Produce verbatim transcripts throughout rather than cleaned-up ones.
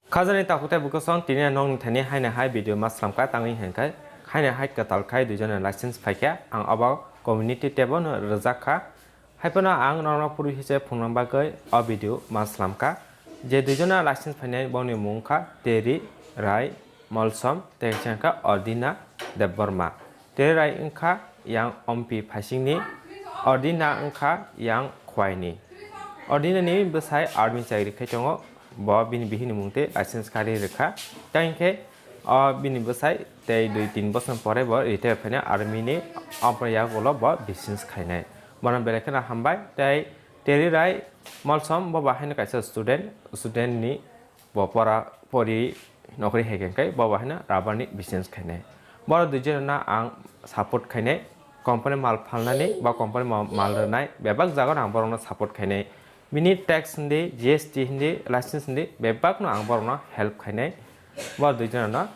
Khajani takhuk tei bwkosong tini nokni thani haino hai video ma slamkha tangwi hinkhe haino hai kwtal khai duijona license phaikha ang abo community tab-o no rwjak kha. Haiphano ang norokno puri hise phunukna bagwi o video ma slamkha. Je duijona license phainai bongni mung wngkha Teri Rai Molsom tei kaisa wngkha Ordina Debbarma. Teri Rai wngkha yang Ompi phaisingni, Ordina wngkha yang Khwaini. Ordinani bwsai army chakri khai tongo, bo bini bihikni mung tei license kari rwkha. Tei hinkhe o bini bwsai tei dui tin bosor pore bo retire phainai army ni, aboni yagulo bo business khainai. Bono belai kheno hambai tei Teri Rai Molsom bo bahaino kaisa student, student ni bo pora pori nokri hai khe bo bahaino rubber ni business khainai. Borok duijono ang support khainai, company mal phalnani ba company ma-, mal rwnai bebak jagano ang borokno support khainai. Bini tax hindi, G S T hindi, license hindi bebakno ang borokno help khainai. Borok duijono,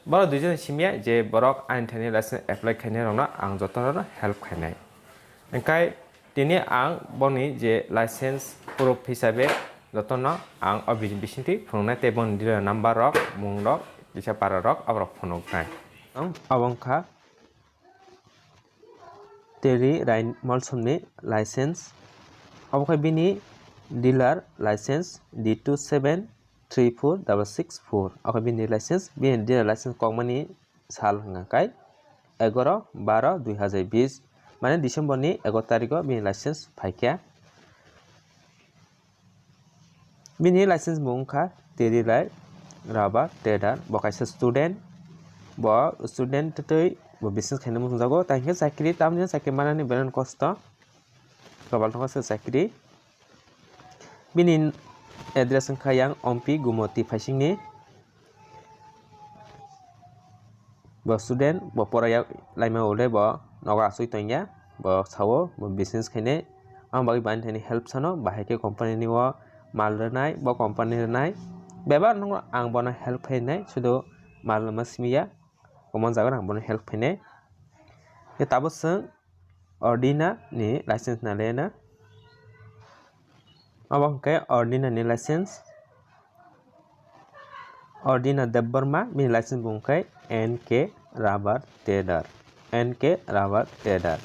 borok duijono simiya je borok ani thani license apply khainai rokno ang jotono help khainai. Hingkai tini ang boni je license proof hisabe jotono ang o bini bisingtwi phunuknai tei boni dealer number rok, mung rok, kisa para rok, aborok phunuknai. Ang abo wngkha Teri Rai Molsomni license. Abo khe bini dealer license D two seven three four double six four. Abo khe bini license, bini dealer license kokmani sal hwnka khe egaro baro dui hazar bis, mane December ni egaro tarikh o bini license phaikha. Bini license bo wngkha Teri Rai Rubber Trader. Bo kaisa student, bo student twi bo business khaina muchungjago. Tei hinkhe chakri, tamni chakri manani belai kosto. Kabal thangkha se chakri. Bini address wngkha yang Ompi Gumoti phaisingni. Bo student, bo pora yak laima ule bo nogo asui tongya, bo sao bo business khainai, ang bagwi bani thani help sano, bahai khe company ni o mal rwnai, bo company rwnai, bebak nung ang bono help khainai, sudu mal rwma simiya, common jaga ang bono help khainai. Khe tabuk chwng Ordina ni license nalena. Abo hwnkhe Ordina ni license. Ordina Debbarma, bini license bo hwnkhe N K Rubber Trader. N K Rubber Trader.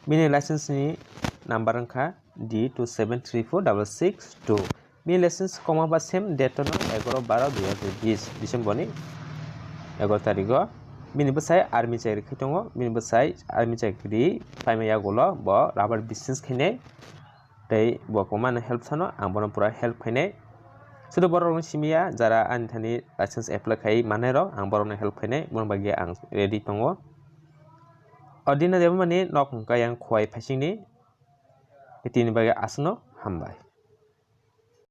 Bini license ni number wngkha D two seven three four double six two. Bini license koma ba same date no egaro baro dui hazar bis December ni egaro tarikh o. Bini bwsai army chakri khai tongo. Bini bwsai army chakri paima yagulo bo rubber business khainai. Tei bo kwmano help sano ang bono pura help khainai. Sudu borok rokni simiya jara ani thani license apply khai manai rok ang borokno help khainai. Bono bagwi ang ready tongo. Ordina Debbarma ni nok hwnkha yang Khowai phaisingni. Tini bagwi aswkno hambai.